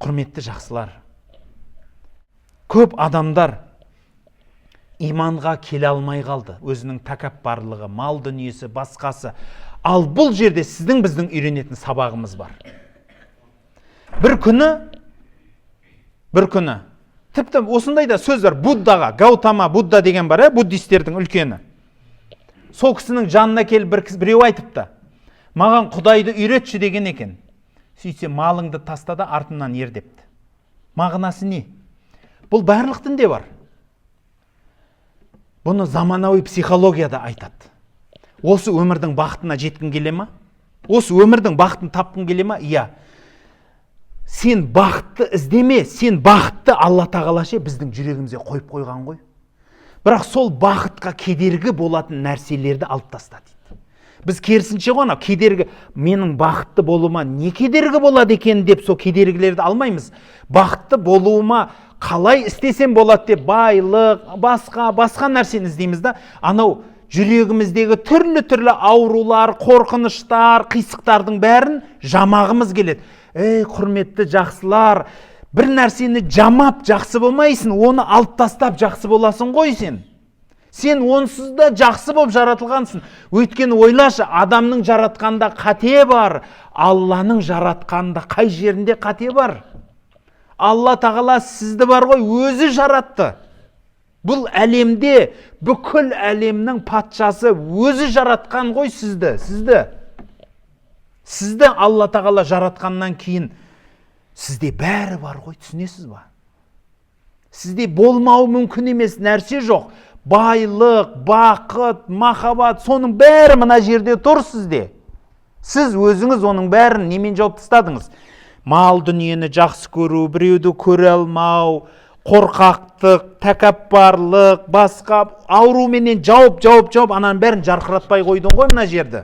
Құрметті жақсылар, көп адамдар иманға келе алмай қалды. Өзінің тәкаппарлығы, мал дүниесі, басқасы. Ал бұл жерде сіздің біздің үйренетін сабағымыз бар. Бір күні, тіпті осындай да сөз бар, Буддаға, Гаутама Будда деген бар, буддистердің үлкені. Сол кісінің жанына келіп біреу айтыпты, маған Құдайды үйретші деген екен. Сөйтсе, малыңды таста да артымнан ер депті. Мағынасы не? Бұл барлық дінде бар. Бұны заманауи психологияда айтады. Осы өмірдің бақытына жеткің келе ма? Осы өмірдің бақытын тапқың келе ма? Иә. Сен бақытты іздеме, сен бақытты Алла Тағала ше біздің жүрегімізге қойып қойған ғой. Бірақ сол бақытқа кедергі болатын нәрселерді алып таста дейді. Біз керісінше ғой, анау кедергі, менің бақытты болуыма не кедергі болады екен деп сол кедергілерді алмаймыз. Бақытты болуыма қалай істесем болады деп байлық, басқа нәрсені іздейміз да. Анау жүрегіміздегі түрлі-түрлі аурулар, қорқыныштар, қисықтардың бәрін жамағымыз келеді. Ей, құрметті жақсылар, бір нәрсені жамап жақсы болмайсың, оны алып тастап жақсы боласың ғой сен. Сен онсыз да жақсы болып жаратылғансың. Өйткені ойлашы, адамның жаратқанда қате бар, Алланың жаратқанда қай жерінде қате бар? Алла Тағала сізді бар ғой, өзі жаратты. Бұл әлемде бүкіл әлемнің патшасы өзі жаратқан ғой сізді, сізді. Сізді Алла Тағала жаратқаннан кейін сізде бәрі бар ғой, түсінесіз ба? Сізде болмауы мүмкін емес нәрсе жоқ. Байлық, бақыт, махаббат, соның бәрі мына жерде тұр сізде. Сіз өзіңіз оның бәрін немен жауып тастадыңыз? Мал дүниені жақсы көру, біреуді көре алмау, қорқақтық, тәкаппарлық, басқа ауруменен жауып, жауып, жауып, ананың бәрін жарқыратпай қойдың ғой мына жерді.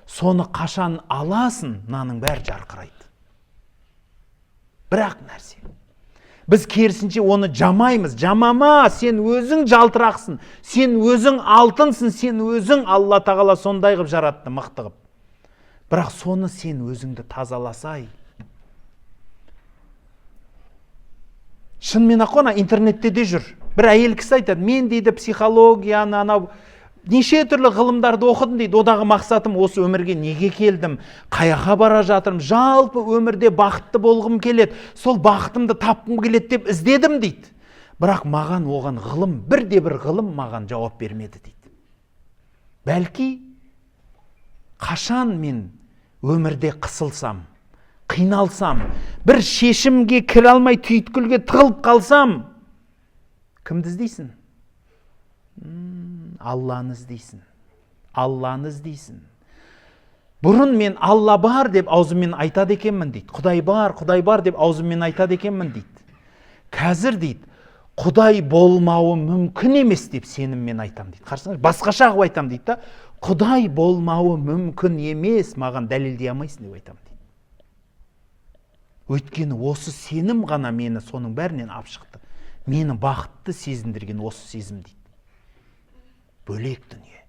Соны қашан аласың, мынаның бәрі жарқырайды. Бірақ нәрсе. Біз керісінше оны жамаймыз. Жамама, сен өзің жалтырақсың, сен өзің алтынсың, сен өзің Алла Тағала сондай қылып жаратты, мықты қылып. Бірақ соны сен өзіңді тазаласай. Шынымен ақ қой, интернетте де жүр. Бір әйел кісі айтады, мен дейді психологияны, анау неше түрлі ғылымдарды оқыдым дейді. Одағы мақсатым осы өмірге неге келдім, қаяққа бара жатырмын, жалпы өмірде бақытты болғым келеді, сол бақытымды тапқым келеді деп іздедім дейді. Бірақ маған оған ғылым, бірде бір ғылым маған жауап бермеді дейді. Бәлки қашан мен өмірде қысылсам, қиналсам, бір шешімге кіре алмай түйткілге тығылып қалсам, кімді іздейсің? Алланы іздейсің. Алланы іздейсің. Бұрын мен Алла бар деп аузыммен айтады екенмін дейді. Құдай бар, Құдай бар деп аузыммен айтады екенмін дейді. Қазір дейді, Құдай болмауы мүмкін емес деп сеніммен айтам дейді. Қарасаңыз, басқаша қылып айтам дейді да. Құдай болмауы мүмкін емес, маған дәлелдей алмайсың деп айтам дейді. Өйткені осы сенім ғана мені соның бәрінен алып шықты. Мені бақытты сезіндірген осы сезім дейді. Бөлек дүние.